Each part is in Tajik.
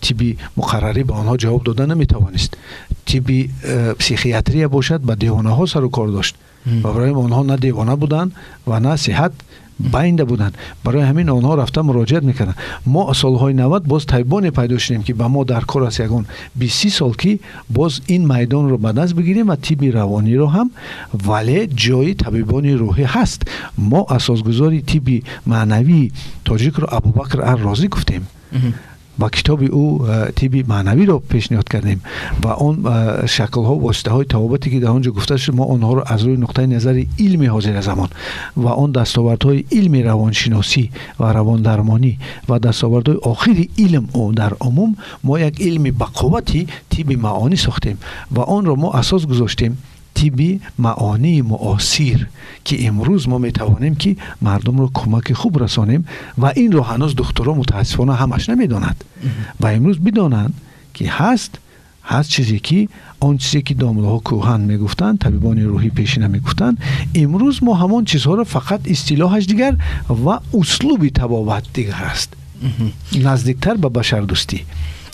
Тибби муқаррарӣ ба онҳо ҷавоб дода наметавонист. Тибби психиатрия бошад, ба девонаҳо сару кор дошт ва барои онҳо на девона буданд ва на сиҳат байнда буданд. Барои ҳамин онҳо рафта муроҷиат мекарданд. Мо солҳои 90 боз табибоне пайдо шудем, ки ба мо дар кор аст ягон 20 сол, ки боз ин майдонро ба даст бигирем ва тибби равониро ҳам. Вале ҷои табибони рӯҳӣ ҳаст. Мо асосгузори тибби маънавии тоҷикро Абубакр ар-Розӣ гуфтем ва китоби ӯ тибби маънавиро пешниҳод кардем ва он шаклҳо, воситаҳои табобате, ки дар он ҷо гуфта шуд, мо онҳоро аз рӯи нуқтаи назари илми ҳозира замон ва он дастовардҳои илми равоншиносӣ ва равондармонӣ ва дастовардҳои охири илм дар умум, мо як илми бақуввати тибби маъонӣ сохтем ва онро мо асос гузоштем, тибби маъонии муосир, ки имрӯз мо метавонем, ки мардумро кӯмаки хуб расонем. Ва инро ҳанӯз духтуро мутаассифона ҳамаш намедонад ва имрӯз бидонанд, ки ҳаст чизе, ки он чизе, ки домлаҳо кӯҳан мегуфтанд, табибони рӯҳӣ пешина мегуфтанд, имрӯз мо ҳамон чизҳоро, фақат истилоҳаш дигар ва услуби табобат дигар аст, наздиктар ба башардӯстӣ.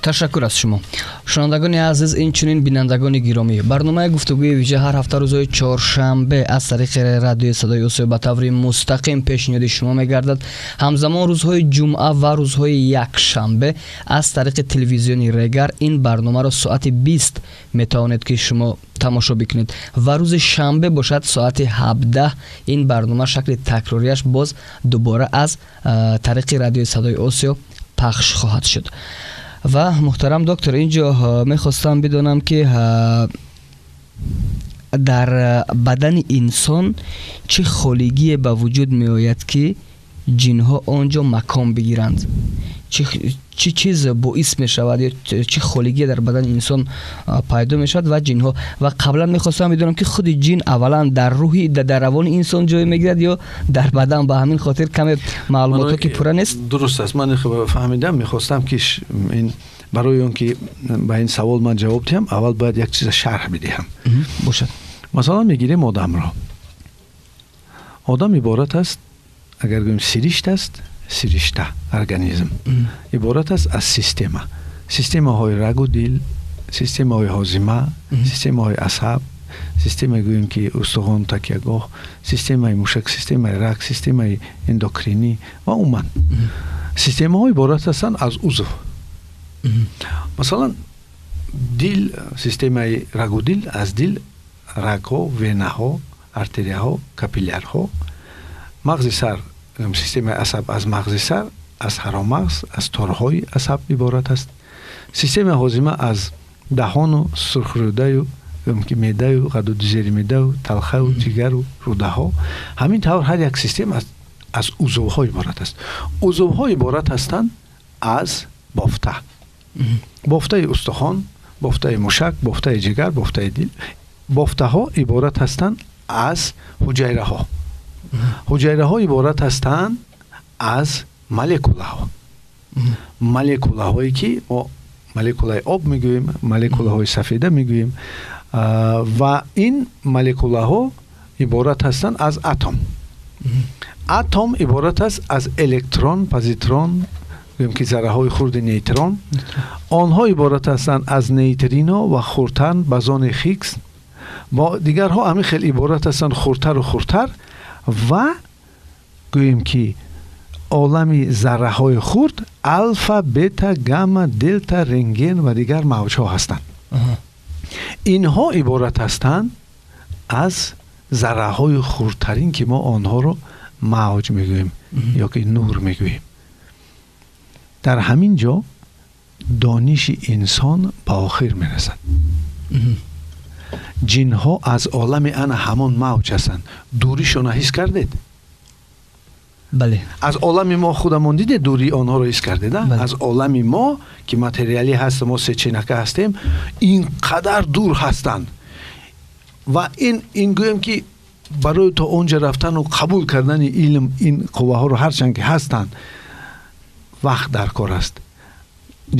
Ташаккур аз шумо. Шунавандагони азиз, инчунин бинандагони гиромӣ, барномаи «Гуфтугӯи вижа» ҳар ҳафта рӯзҳои чоршанбе аз тариқи Радиои Садои Осиё ба таври мустақим пешниҳоди шумо мегардад. Ҳамзамон рӯзҳои ҷумъа ва рӯзҳои якшанбе аз тариқи телевизиони Регар ин барномаро соати 20 метавонед, ки шумо тамошо бикунед ва рӯзи шанбе бошад, соати 17 ин барнома шакли такрориаш боз дубора аз тариқи Радиои Садои Осиё пахш хоҳад шуд. Ва муҳтарам доктор, инҷо мехостам бидонам, ки дар бадани инсон чӣ холигие ба вуҷуд меояд, ки ҷинҳо он ҷо макон бигиранд? Чӣ чиз боис мешавад ё чӣ холигие дар бадани инсон пайдо мешавад ва ҷинҳо? Ва қаблан мехостам бидонам, ки худи ҷин аввалан дар рӯҳи, дар равони инсон ҷой мегирад ё дар бадан. Ба ҳамин хотир каме маълумотҳо ки пурра нест. Дуруст аст, ман фаҳмидам. Мехостам, ки ин барои он ки ба ин савол ман ҷавоб диҳам, аввал бояд як чиза шарҳ бидиҳам. Бошад. Масалан, мегирем одамро. Одам иборат аст, агар гӯем, сиришт аст, сиришта, организм иборат аст аз система, системаҳои рагу дил, системаҳои ҳозима, системаҳои асаб, системаи, гӯем, ки устухон, такягоҳ, системаи мушак, системаи раг, системаи эндокринӣ ва умуман системаҳо иборат ҳастанд аз узв. Масалан, дил, системаи рагу дил, аз дил рагҳо, венаҳо, артерияҳо, капиллярҳо. Мағзи сар, системаи асаб аз мағзи сар, аз ҳаромағз, аз торҳои асаб иборат аст. Системаи ҳозима аз даҳону сурхрӯдаю, ки меъдаю ғадуди зери меъдаю талхаю ҷигару рӯдаҳо. Ҳамин тавр ҳар як система аз узвҳо иборат аст. Узвҳо иборат ҳастанд аз бофта, бофтаи устухон, бофтаи мушак, бофтаи ҷигар, бофтаи дил. Бофтаҳо иборат ҳастанд аз ҳуҷайраҳо. Ҳуҷайраҳо иборат ҳастанд аз молекулаҳо, молекулаҳое, ки мо молекулаи об мегӯем, молекулаҳои сафеда мегӯем. Ва ин молекулаҳо иборат ҳастанд аз атом. Атом иборат аст аз электрон, позитрон, гӯем, ки зарраҳои хурди нейтрон. Онҳо иборат ҳастанд аз нейтрино ва хурдтар бозони Хиггс бо дигарҳо. Ҳамин хел иборат ҳастанд хурдтару хурдтар. Ва гӯем, ки олами зарраҳои хурд алфа, бета, гамма, делта, рентген ва дигар мавҷҳо ҳастанд. Инҳо иборат ҳастанд аз зарраҳои хурдтарин, ки мо онҳоро мавҷ мегӯем ё ки нур мегӯем. Дар ҳамин ҷо дониши инсон ба охир мерасад. Ҷинҳо аз олами ана ҳамон мавҷ ҳастанд. Дуришона ҳис кардед? Бале. Аз олами мо худамон дидед, дурии онҳоро ҳис кардед? Аз олами мо, ки материалӣ ҳаст, мо сечинака ҳастем, ин қадар дур ҳастанд. Ва ин, гӯем, ки барои то он ҷо рафтану қабул кардани илм ин қувваҳоро, ҳарчанд ки ҳастанд, вақт дар кор аст,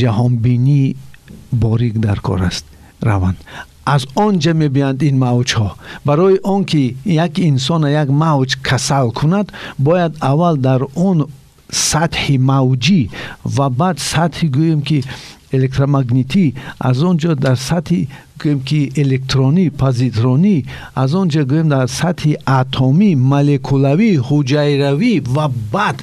ҷаҳонбинии борик дар кор аст. Раванд, аз он ҷа мебиёянд ин мавҷҳо. Барои он ки як инсона як мавҷ касал кунад, бояд аввал дар он сатҳи мавҷӣ ва баъд сатҳи, гӯем, ки электромагнитӣ, аз он ҷо дар сатҳи гӯем ки электронӣ, позитронӣ, аз он ҷо гӯем дар сатҳи атомӣ, молекулавӣ, ҳуҷайравӣ ва баъд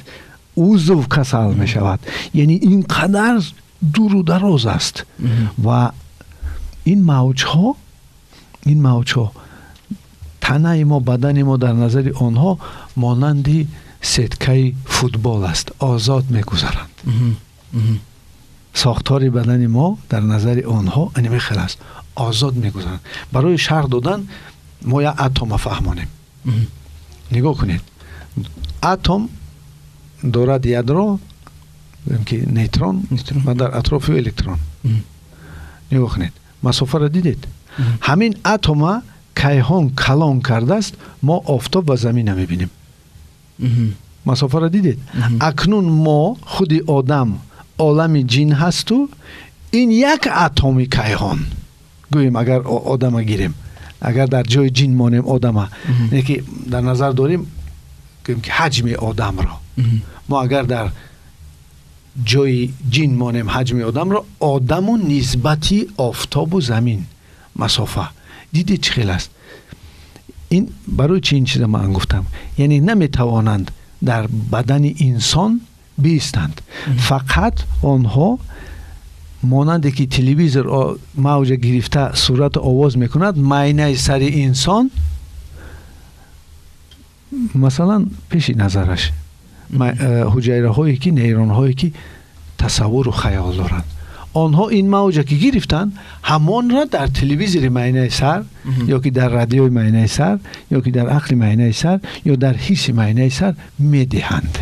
узв касал мешавад. Яъне ин қадар дуру дароз аст ва ин мавҷҳо танаи мо, бадани мо дар назари онҳо монанди сеткаи футбол аст, озод мегузаранд. Сохтори бадани мо дар назари онҳо ҳамин хел аст, озод мегузаранд. Барои шарҳ додан мо як атома фаҳмонем. Нигоҳ кунед, атом дорад ядро, ки нейтрон ва дар атрофи электрон. Нигоҳ кунед, масофаро дидед? Ҳамин атома кайҳон калон кардааст, мо офтоб ва замина мебинем. Масофаро дидед? Акнун мо худи одам олами ҷин ҳасту ин як атоми кайҳон. Гӯем агар одама гирем, агар дар ҷои ҷин монем одама, не ки дар назар дорем гӯем ки ҳаҷми одамро. Мо агар дар ҷои ҷин монем ҳаҷми одамро, одаму нисбати офтобу замин масофа. Дидед чӣ хел аст? Ин барои чӣ ин чиза ман гуфтам? Яъне наметавонанд дар бадани инсон биистанд. Фақат онҳо монанде ки телевизор мавҷа гирифта сурату овоз мекунад, майнаи сари инсон масалан пеши назараш ҳуҷайраҳое ки нейронҳое ки тасаввуру хаёл доранд, онҳо ин мавҷа ки гирифтанд, ҳамонро дар телевизори майнаи сар ё ки дар радиои майнаи сар ё ки дар ақли майнаи сар ё дар ҳисси майнаи сар медиҳанд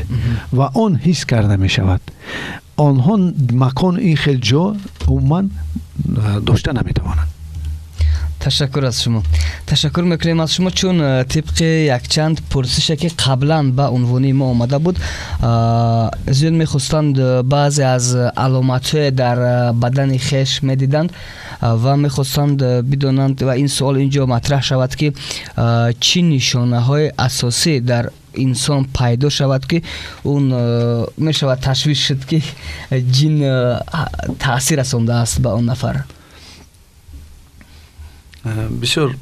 ва он ҳис карда мешавад. Онҳо макон ин хел ҷо умуман дошта наметавонанд. Ташаккур аз шумо. Ташаккур мекунем аз шумо, чун тибқи якчанд пурсише ки қаблан ба унвони мо омада буд, зиёд мехостанд баъзе аз аломатҳое дар бадани хеш медиданд ва мехостанд бидонанд ва ин суол инҷо матраҳ шавад ки чӣ нишонаҳои асосӣ дар инсон пайдо шавад ки он мешавад ташвиш шуд ки ҷин таъсир расондааст ба он нафар. Бисёр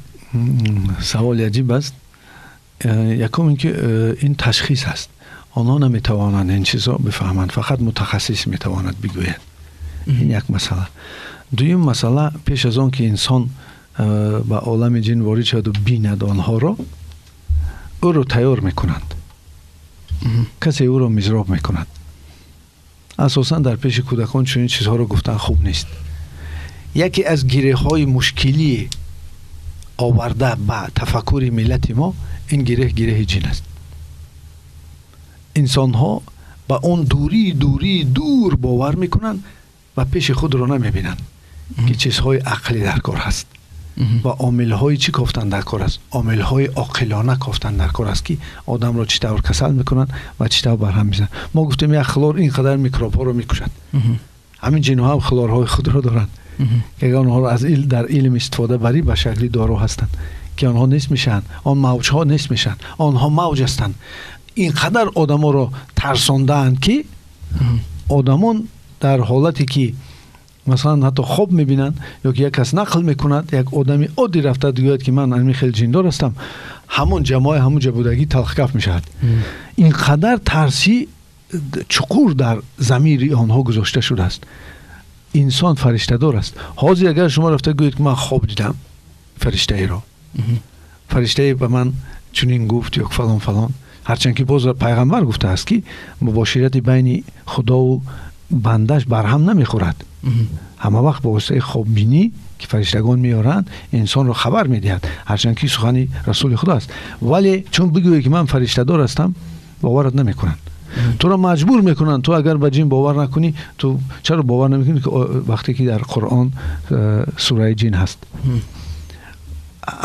саволи аҷиб аст. Якум ин ки ин ташхис аст. Онҳо наметавонанд ин чизро бифаҳманд, фақат мутахассис метавонад бигӯяд. Ин як масъала. Дуюм масъала, пеш аз он ки инсон ба олами ҷин ворид шаваду бинад онҳоро, ӯро тайёр мекунанд. Касе ӯро мизроб мекунад. Асосан дар пеши кӯдакон чунин чизҳоро гуфтан хуб нест. Яке аз гиреҳҳои мушкилии оварда ба тафаккури миллати мо ин гиреҳ гиреҳи ҷин аст. Инсонҳо ба он дурии дурии дур бовар мекунанд ва пеши худро намебинанд ки чизҳои ақлӣ дар кор ҳаст ва омилҳои чӣ кофтан дар кор аст, омилҳои оқилона кофтан дар кор аст ки одамро чӣ тавр касал мекунанд ва чӣ тавр барҳам мезананд. Мо гуфтем як хлор ин қадар микробҳоро мекушад. Ҳамин ҷинҳо ҳам хлорҳои худро доранд ки агар онҳоро аз дар илм истифода барӣ ба шакли дору ҳастанд ки онҳо нест мешаванд, он мавҷҳо нест мешаванд, онҳо мавҷ ҳастанд. Ин қадар одаморо тарсондаанд ки одамон дар ҳолате ки масалан ҳатто хоб мебинанд ё ки як кас нақл мекунад, як одами оддӣ рафта гӯяд ки ман ҳамин хел ҷиндор ҳастам, ҳамон ҷамоа ҳамон ҷо будагӣ талхкаф мешавад. Ин қадар тарси чуқур дар замири онҳо гузошта шудааст. Инсон фариштадор аст. Ҳозир агар шумо рафта гӯед ки ман хоб дидам фариштаеро, фариштае ба ман чунин гуфт ё фалон фалон, ҳарчанд ки боз пайғамбар гуфтааст ки мубоширати байни худову бандаш барҳам намехӯрад. Ҳама вақт ба воситаи хоббинӣ ки фариштагон меоранд инсонро хабар медиҳад, ҳарчанд ки сухани расули худо аст. Вале чун бигӯе ки ман фариштадор ҳастам, боварат намекунанд. Туро маҷбур мекунанд. Ту агар ба ҷин бовар накунӣ, ту чаро бовар намекунӣ ки вақте ки дар Қуръон сураи ҷин ҳаст?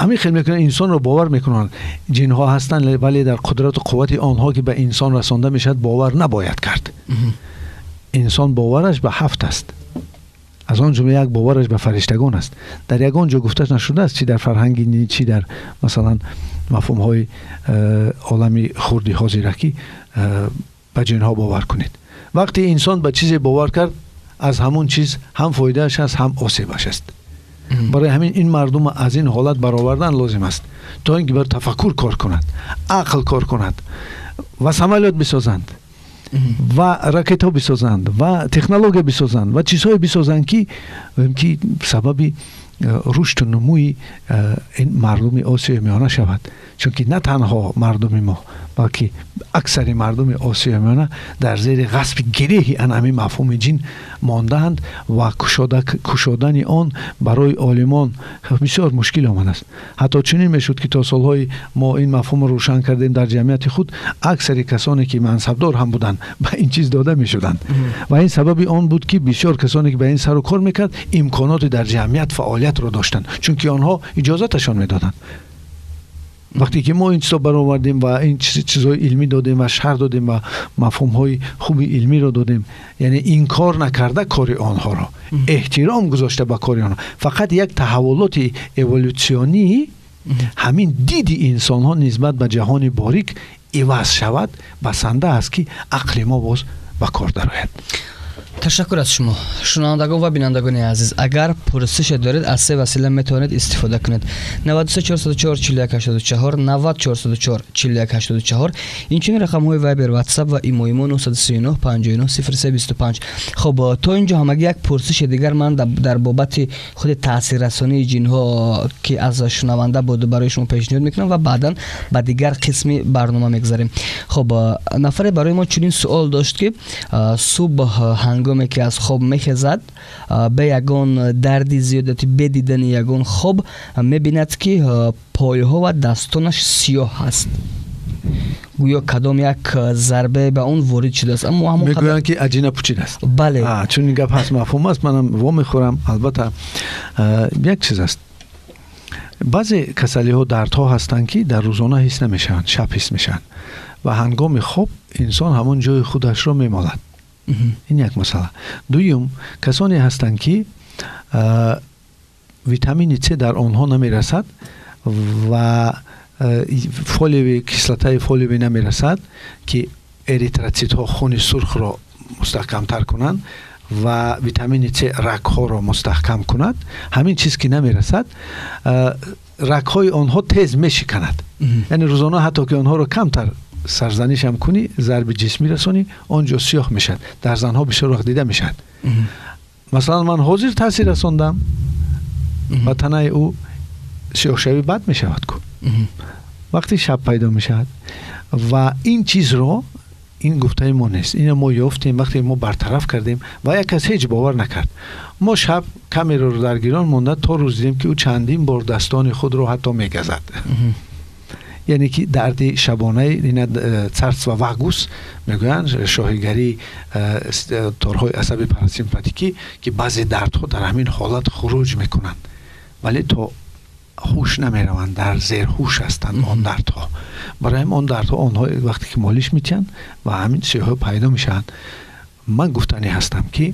Ҳамин хел мекунанд, инсонро бовар мекунанд. Ҷинҳо ҳастанд, вале дар қудрату қуввати онҳо ки ба инсон расонда мешавад бовар набояд кард. Инсон бовараш ба ҳафт аст. Аз он ҷумла як бовараш ба фариштагон аст. Дар ягон ҷо гуфта нашудааст, чи дар фарҳанги динӣ, чи дар масалан мафҳумҳои олами хурди ҳозира ки ба ҷинҳо бовар кунед. Вақте инсон ба чизе бовар кард, аз ҳамон чиз ҳам фоидааш аст, ҳам осебаш аст. Барои ҳамин ин мардум аз ин ҳолат баровардан лозим аст, то ин ки бар тафаккур кор кунад, ақл кор кунад ва самолёт бисозанд ва ракетҳо бисозанд ва технология бисозанд ва чизҳое бисозанд, ки сабаби рушду нумӯи ин мардуми Осиёи Миёна шавад. Чунки на танҳо мардуми мо, балки аксари мардуми Осиёи Миёна дар зери ғасби гиреҳи ан ҳамин мафҳуми ҷин мондаанд ва кушодани он барои олимон бисёр мушкил омадааст. Ҳатто чунин мешуд, ки то солҳои мо ин мафҳумро рӯшан кардем дар ҷамъияти худ, аксари касоне ки мансабдор ҳам буданд, ба ин чиз дода мешуданд ва ин сабаби он буд, ки бисёр касоне ки ба ин сару кор мекард, имконоти дар ҷамъият фаъолиятро доштанд, чунки онҳо иҷозаташон медоданд. Вақте ки мо ин чизо баровардем ва ин чизҳои илмӣ додем ва шарҳ додем ва мафҳумҳои хуби илмиро додем, яъне инкор накарда кори онҳоро, эҳтиром гузошта ба кори онҳо, фақат як таҳаввулоти эволюсионӣ ҳамин диди инсонҳо нисбат ба ҷаҳони борик иваз шавад, басанда аст, ки ақли мо боз ба кор дарояд. Ташаккур аз шумо. Шунавандагон ва бинандагони азиз, агар пурсише доред, аз се васила метавонед истифода кунед: 93 404 41 84, 90 404 41 84, инчунин рақамҳои Вайбер, Ватсап ва имои мо 939 59 03 25. Хуб, то инҷо ҳамагӣ як пурсиши дигар ман дар бобати худи таъсиррасонии ҷинҳо, ки аз шунаванда буд, барои шумо пешниҳод мекунам ва баъдан ба дигар қисми барнома мегузарем. Хуб, нафаре барои мо чунин суол дошт, ки субҳ ҳангоме ки аз хоб мехезад, бе ягон дарди зиёдати, бе дидани ягон хоб, мебинад, ки пойҳо ва дастонаш сиёҳ ҳаст, гӯё кадом як зарбе ба он ворид шудааст. Аммо ҳамон Мегӯянд, ки аҷина пучидааст. Бале. Чун ин гап ҳаст, мафҳум аст, манам вомехӯрам. Албатта, як чиз аст: баъзе касалиҳо, дардҳо ҳастанд, ки дар рӯзона ҳис намешаванд, шаб ҳис мешаванд ва ҳангоми хоб инсон ҳамон ҷои худашро мемолад. Ин як масъала. Дуюм, касоне ҳастанд, ки витамини С дар онҳо намерасад ва фолиевый кислотаи фолиевый намерасад, ки эритроцитҳо, хуни сурхро мустаҳкамтар кунанд ва витамини С рагҳоро мустаҳкам кунад. Ҳамин чиз ки намерасад, рагҳои онҳо тез мешиканад. Яъне рӯзона ҳатто ки онҳоро камтар сарзанишам кунӣ, зарби ҷисмӣ расонӣ, он ҷо сиёҳ мешавад. Дар занҳо бисёр вақт дида мешавад. Масалан, ман ҳозир таъсир расондам ба танаи ӯ, сиёҳшавӣ бад мешавад ку, вақти шаб пайдо мешавад. Ва ин чизро, ин гуфтаи мо нест, ина мо ёфтем, вақте мо бартараф кардем ва як кас ҳеҷ бовар накард. Мо шаб камераро дар гирон монда, то рӯз дидем, ки ӯ чандин бор дастони худро ҳатто мегазад. Яъне ки дарди шабонаи ина царства вагус мегӯянд, шоҳигарии торҳои асаби парасимпатикӣ, ки баъзе дардҳо дар ҳамин ҳолат хуруҷ мекунанд, вале то ҳуш намераванд, дар зерҳуш ҳастанд он дардҳо. Барои ҳамин он дардҳо онҳо вақте ки молиш метиҳанд ва ҳамин сиёҳҳо пайдо мешаванд. Ман гуфтанӣ ҳастам, ки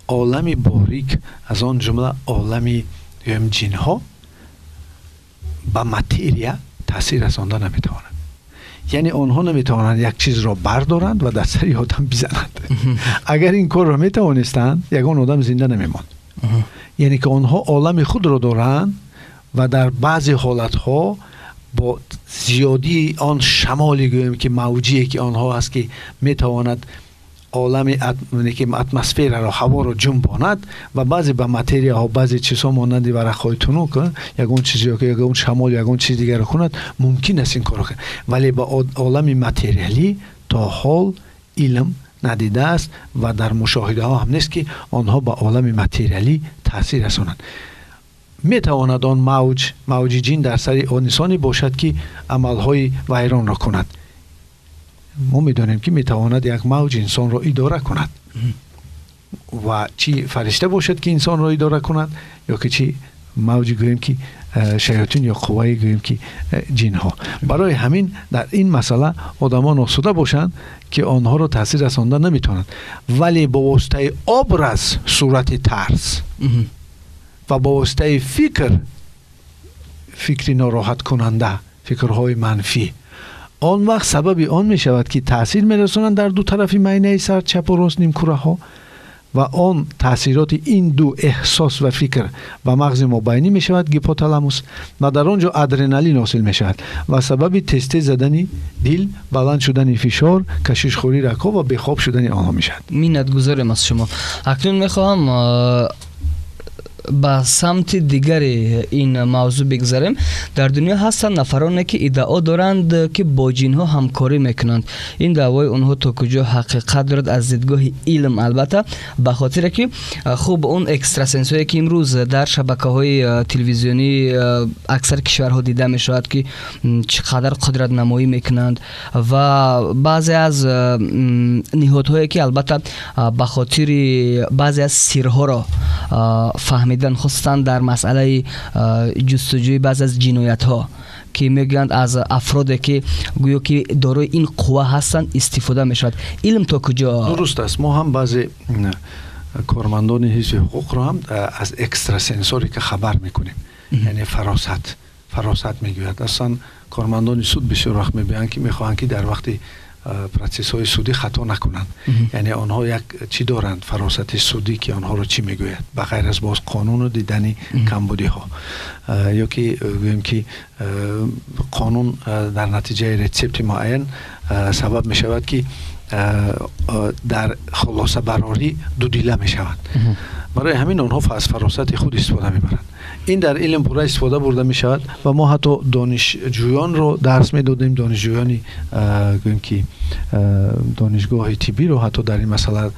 олами борик, аз он ҷумла олами гӯем ҷинҳо, ба материя таъсир расонда наметавонанд. Яъне онҳо наметавонанд як чизро бардоранд ва дар сари одам бизананд. Агар ин корро метавонистанд, ягон одам зинда намемонд. Яъне ки онҳо олами худро доранд ва дар баъзе ҳолатҳо бо зиёдии он шамоли, гӯем ки мавҷие, ки онҳо ҳаст, ки метавонад олами ки атмосфераро, ҳаворо ҷунбонад ва баъзе ба материяҳо, баъзе чизҳо монанди варақҳои тунук, ягон чиз ё ягон шамол, ягон чиз дигарро кунад, мумкин аст ин корро кунад. Вале ба олами материалӣ то ҳол илм надидааст ва дар мушоҳидаҳо ҳам нест, ки онҳо ба олами материалӣ таъсир расонанд. Метавонад он мавҷ, мавҷи ҷин дар сари инсоне бошад, ки амалҳои вайронро кунад. Мо медонем, ки метавонад як мавҷ инсонро идора кунад, ва чӣ фаришта бошад, ки инсонро идора кунад, ё ки чӣ мавҷи, гӯем ки шаётин ё қувваи, гӯем ки ҷинҳо. Барои ҳамин дар ин масъала одамон осуда бошанд, ки онҳоро таъсир расонда наметавонанд, вале бо воситаи образ, сурати тарс ва бо воситаи фикр, фикри нороҳаткунанда, фикрҳои манфӣ, он вақт сабаби он мешавад, ки таъсир мерасонанд дар ду тарафи майнаи сар, чапу рост, нимкураҳо. Ва он таъсироти ин ду эҳсос ва фикр ба мағзи мобайнӣ мешавад, гипоталамус, ва дар он ҷо адреналин ҳосил мешавад ва сабаби тез-тез задани дил, баланд шудани фишор, кашишхӯрии рагҳо ва бехоб шудани онҳо мешавад. Миннатгузорем аз шумо. Акнун мехоҳам ба самти дигари ин мавзӯъ бигзарем. Дар дунё ҳастанд нафароне, ки иддао доранд, ки бо ҷинҳо ҳамкорӣ мекунанд. Ин даъвои онҳо то куҷо ҳақиқат дорад аз дидгоҳи илм? Албатта, ба хотире ки хуб, он экстрасенсҳое, ки имрӯз дар шабакаҳои телевизионӣ аксар кишварҳо дида мешавад, ки чӣ қадар қудратнамоӣ мекунанд, ва баъзе аз ниҳодҳое, ки албатта ба хотири баъзе аз сирҳоро фаҳмидан, хусусан дар масъалаи ҷустуҷӯи баъзе аз ҷиноятҳо, ки мегӯянд аз афроде, ки гӯё ки дорои ин қувва ҳастанд, истифода мешавад. Илм то куҷо Дуруст аст. Мо ҳам баъзе кормандони ҳифзи ҳуқуқро ҳам аз экстрасенсорика хабар мекунем, яъне фаросат мегӯяд. Аслан кормандони суд бисёр вақт мебиёянд, ки мехоҳанд, ки дар вақти процессҳои судӣ хато накунанд. Яъне онҳо як чӣ доранд, фаросати судӣ, ки онҳоро чӣ мегӯяд, ба ғайр аз боз қонуну дидани камбудиҳо, ё ки гӯем, ки қонун дар натиҷаи рецепти муайян сабаб мешавад, ки дар хулосабарорӣ дудила мешаванд. Барои ҳамин онҳо аз фаросати худ истифода мебаранд. Ин дар илм пурра истифода бурда мешавад ва мо ҳатто донишҷӯёнро дарс медодем, донишҷӯёни, гӯем ки, донишгоҳи тиббиро ҳатто дар ин масъала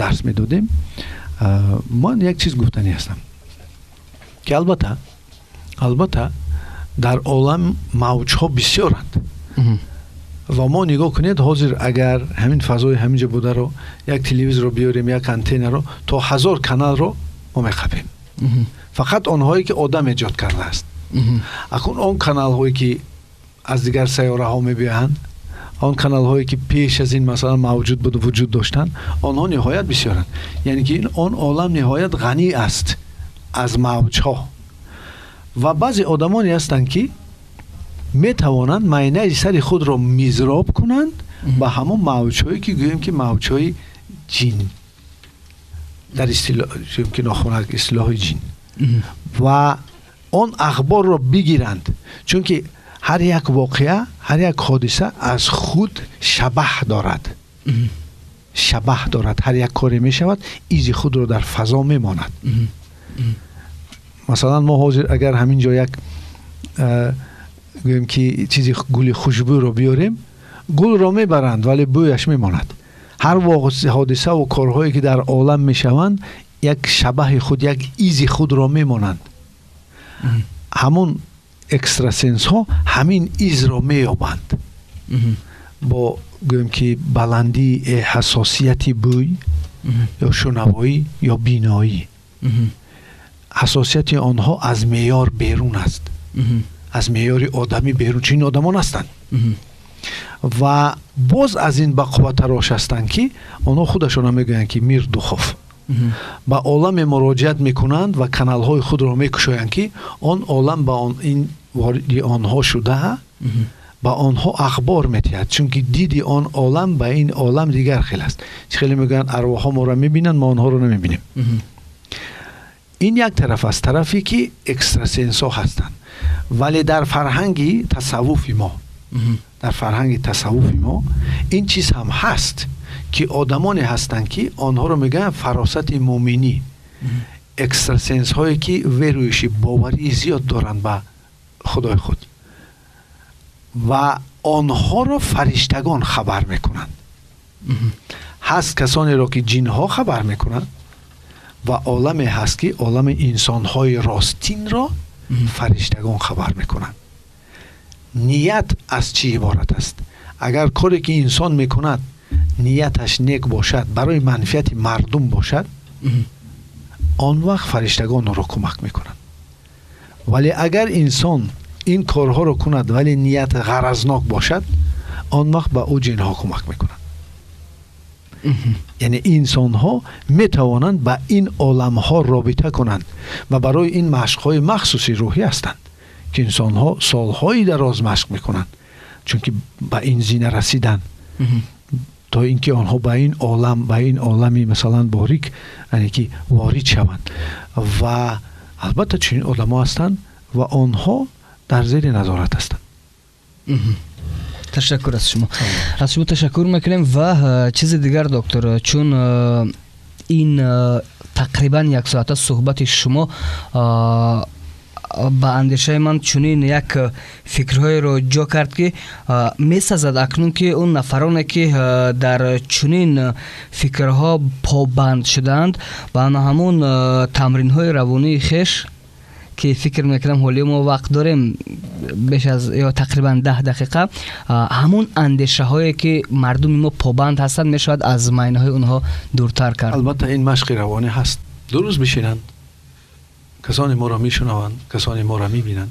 дарс медодем. Ман як чиз гуфтанӣ ҳастам, ки албатта дар олам мавҷҳо бисёранд. Ва мо, нигоҳ кунед, ҳозир агар ҳамин фазои ҳаминҷо бударо, як телевизорро биёрем, як антеннаро, то 1000 каналро мо меқапем, фақат онҳое, ки одам эҷод кардааст. Акун он каналҳое, ки аз дигар сайёраҳо мебиёянд, он каналҳое, ки пеш аз ин, масалан, мавҷуд буд, вуҷуд доштанд, онҳо ниҳоят бисёранд. Яъне ки он олам ниҳоят ғанӣ аст аз мавҷҳо. Ва баъзе одамоне ҳастанд, ки метавонанд майнаи сари худро мизроб кунанд ба ҳамон мавҷҳое, ки гӯем, ки мавҷҳои ҷин, дар гӯем, ки нохунак истилоҳи ҷин, ва он ахборро бигиранд, чунки ҳар як воқеа, ҳар як ҳодиса аз худ шабаҳ дорад, шабаҳ дорад. Ҳар як коре мешавад, изи худро дар фазо мемонад. Масалан, мо ҳозир агар ҳамин ҷо як, гӯем ки, чизи гули хушбӯйро биёрем, гулро мебаранд, вале бӯяш мемонад. Ҳар ҳодисаву корҳое, ки дар олам мешаванд, як шабаҳи худ, як изи худро мемонанд. Ҳамон экстрасенсҳо ҳамин изро меёбанд бо, гӯем ки, баландии ҳассосияти бӯй ё шунавоӣ ё биноӣ. Ҳассосияти онҳо аз меъёр берун аст, аз меъёри одамӣ берун. Чунин одамон ҳастанд. Ва боз аз ин бақувваттарош ҳастанд, ки онҳо худашона мегӯянд, ки мир духов, ба оламе муроҷиат мекунанд ва каналҳои худро мекушоянд, ки он олам ба ин вориди онҳо шуда, ба онҳо ахбор метиҳад, чунки диди он олам ба ин олам дигар хел аст. Чӣ хеле мегӯянд, арвоҳҳо моро мебинанд, мо онҳоро намебинем. Ин як тараф аст, тарафе, ки экстрасенсҳо ҳастанд. Вале дар фарҳанги тасаввуфи мо, дар фарҳанги тасаввуфи мо ин чиз ҳам ҳаст, ки одамоне ҳастанд, ки онҳоро мегӯянд фаросати муъминӣ, экстрасенсҳое, ки верующий, боварии зиёд доранд ба худои худ, ва онҳоро фариштагон хабар мекунанд. Ҳаст касонеро, ки ҷинҳо хабар мекунанд, ва оламе ҳаст, ки олами инсонҳои ростинро фариштагон хабар мекунанд. Ният аз чӣ иборат аст? Агар коре, ки инсон мекунад, нияташ нек бошад, барои манфиати мардум бошад, он вақт фариштагон ӯро кӯмак мекунанд. Вале агар инсон ин корҳоро кунад, вале ният ғаразнок бошад, он вақт ба ӯ ҷинҳо кӯмак мекунанд. Яъне инсонҳо метавонанд ба ин оламҳо робита кунанд ва барои ин машқҳои махсуси рӯҳӣ ҳастанд, ки инсонҳо солҳои дароз машқ мекунанд, чунки ба ин зина расидан. То ин ки онҳо ба ин олам, ба ин олами масалан борик, яъне ки ворид шаванд. Ва албатта чунин одамо ҳастанд ва онҳо дар зери назорат ҳастанд. Ташаккур аз шумо, аз шумо ташаккур мекунем. Ва чизи дигар, доктор, чун ин тақрибан як соата суҳбати шумо ба андешаи ман чунин як фикрҳоеро ҷо кард, ки месазад акнун ки он нафароне, ки дар чунин фикрҳо побанд шудаанд, ба ҳамон тамринҳои равонии хеш, ки фикр мекунам ҳолӣ мо вақт дорем беш аз ё тақрибан 10 дақиқа, ҳамон андешаҳое, ки мардуми мо побанд ҳастанд, мешавад аз майнаҳои онҳо дуртар кард. Албатта, ин машқи равонӣ ҳаст. Дуруст бишинанд касоне моро мешунаванд, касоне моро мебинанд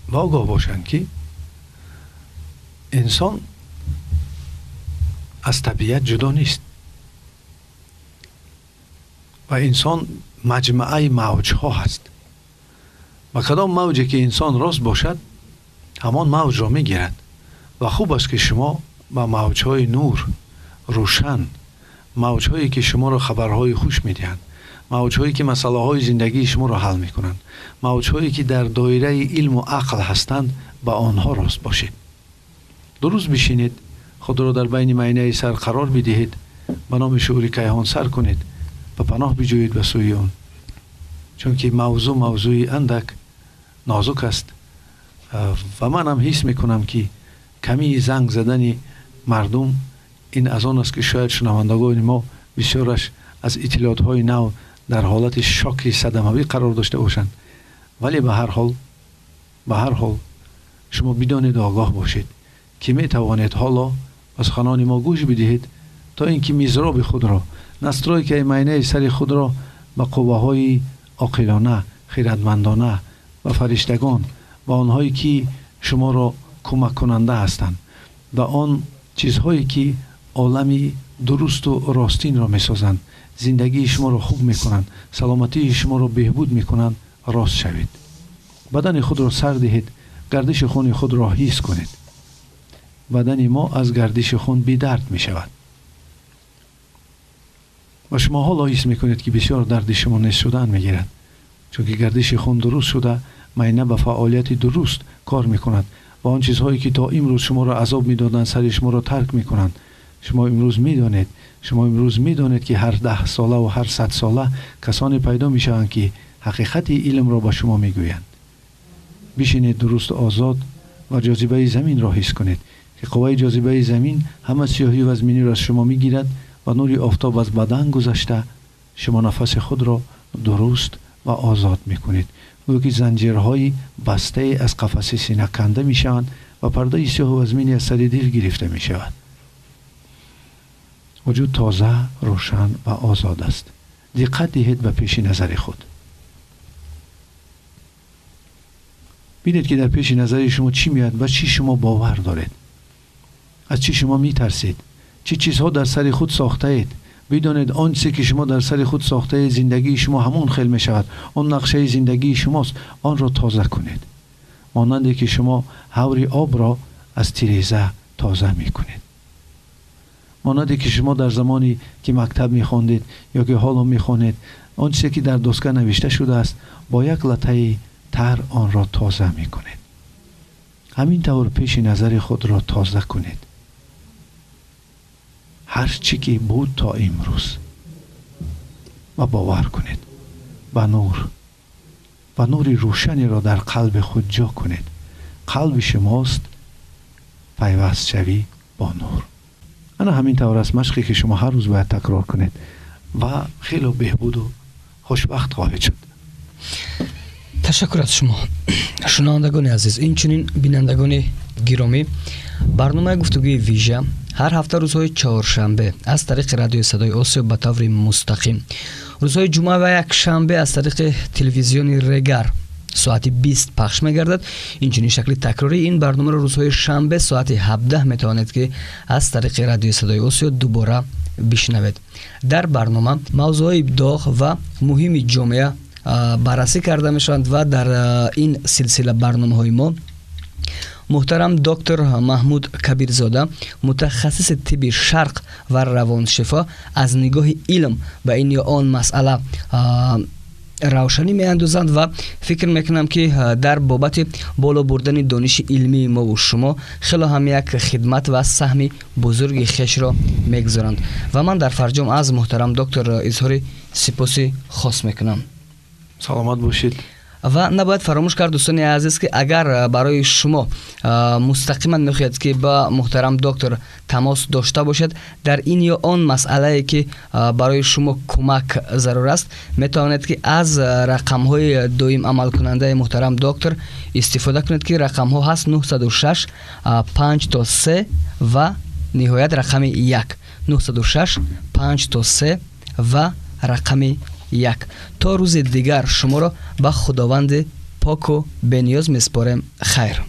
ва огоҳ бошанд, ки инсон аз табиат ҷудо нест ва инсон маҷмӯаи мавҷҳо ҳаст. Ба кадом мавҷе ки инсон рост бошад, ҳамон мавҷро мегирад. Ва хуб аст, ки шумо ба мавҷҳои нур рӯшан, мавҷҳое ки шуморо хабарҳои хуш медиҳанд, мавҷҳое ки масъалаҳои зиндагии шуморо ҳал мекунанд, мавҷҳое ки дар доираи илму ақл ҳастанд, ба онҳо рост бошед. Дуруст бишинед, худро дар байни майнаи сар қарор бидиҳед, ба номи шуури кайҳон сар кунед ва паноҳ биҷӯед ба сӯи он, чунки мавзӯъ мавзӯи андак нозук аст. Ва манам ҳис мекунам, ки камии занг задани мардум ин аз он аст, ки шояд шунавандагони мо бисёраш аз иттилоотҳои нав дар ҳолати шоки садамавӣ қарор дошта бошанд. Вале ба ҳар ҳол шумо бидонед, огоҳ бошед, ки метавонед ҳоло ба суханони мо гӯш бидиҳед, то ин ки мизроби худро, настройка и майнаи сари худро ба қувваҳои оқилона, хиратмандона ва фариштагон ва онҳое, ки шуморо кӯмаккунанда ҳастанд, ва он чизҳое, ки олами дурусту ростинро месозанд, зиндагии шуморо хуб мекунанд, саломатии шуморо беҳбуд мекунанд, рост шавед. Бадани худро сар диҳед, гардиши хуни худро ҳис кунед. Бадани мо аз гардиши хун бедард мешавад ва шумо ҳоло ҳис мекунед, ки бисёр дарди шумо нест шудан мегирад, чунки гардиши хун дуруст шуда, майна ба фаъолияти дуруст кор мекунад ва он чизҳое, ки то имрӯз шуморо азоб медоданд, сари шуморо тарк мекунанд. Шумо имрӯз медонед, шумо имрӯз медонед, ки ҳар 10 солаву ҳар 100 сола касоне пайдо мешаванд, ки ҳақиқати илмро ба шумо мегӯянд. Бишинед дурусту озод ва ҷозибаи заминро ҳис кунед, ки қувваи ҷозибаи замин ҳама сиёҳӣ вазминиро аз шумо мегирад ва нури офтоб аз бадан гузашта, шумо нафаси худро дуруст ва озод мекунед. Гӯё ки занҷирҳои бастае аз қафаси сина канда мешаванд ва пардаи сиёҳу вазмини аз сари дил гирифта мешавад. Вуҷуд тоза, рӯшан ва озод аст. Диққат диҳед ба пеши назари худ. Бинед, ки дар пеши назари шумо чӣ меояд, ба чӣ шумо бовар доред, аз чӣ шумо метарсед, чӣ чизҳо дар сари худ сохтаед. Бидонед, он чизе, ки шумо дар сари худ сохтаед, зиндагии шумо ҳамон хел мешавад. Он нақшаи зиндагии шумост. Онро тоза кунед, монанде ки шумо ҳаври обро аз тиреза тоза мекунед, монанде ки шумо дар замоне ки мактаб мехондед ё ки ҳоло мехонед, он чизе, ки дар доска навишта шудааст, бо як латтаи тар онро тоза мекунед. Ҳамин тавр пеши назари худро тоза кунед, ҳар чӣ ки буд то имрӯз, ва бовар кунед ба нур ва нури рӯшанеро дар қалби худ ҷо кунед. Қалби шумост пайвастшавӣ бо нур. Ана ҳамин тавр аст машқе, ки шумо ҳар рӯз бояд такрор кунед ва хело беҳбуду хушбахт хоҳед шуд. Ташаккур аз шумо. Шунавандагони азиз, инчунин бинандагони гиромӣ, барномаи гуфтугӯи вижа ҳар ҳафта рӯзҳои чоршанбе аз тариқи Радиои Садои Осиё ба таври мустақим, рӯзҳои ҷумъа ва якшанбе аз тариқи телевизиони Регар соати 20 пахш мегардад. Инчунин шакли такрории ин барномаро рӯзҳои шанбе соати 17 метавонед, ки аз тариқи Радиои Садои Осиё дубора бишнавед. Дар барнома мавзӯъҳои доғ ва муҳими ҷомеа баррасӣ карда мешаванд ва дар ин силсила барномаҳои мо Муҳтарам доктор Маҳмуд Кабирзода, мутахассиси тибби шарқ ва равоншифо, аз нигоҳи илм ба ин ё он масъала равшанӣ меандозанд ва фикр мекунам, ки дар бобати боло бурдани дониши илмии мову шумо хело ҳам як хидмат ва саҳми бузурги хешро мегузоранд. Ва ман дар фарҷом аз муҳтарам доктор изҳори сипоси хос мекунам. Саломат бошед. Ва набояд фаромӯш кард, дӯстони азиз, ки агар барои шумо мустақиман мехоҳед, ки ба муҳтарам доктор тамос дошта бошед дар ин ё он масъалае, ки барои шумо кӯмак зарур аст, метавонед, ки аз рақамҳои доим амалкунандаи муҳтарам доктор истифода кунед, ки рақамҳо ҳаст 906 5 то 3 ва ниҳоят рақами 1, 906 5 то 3 ва рақами 1. То рӯзи дигар шуморо ба Худованди поку бениёз месупорем. Хайр.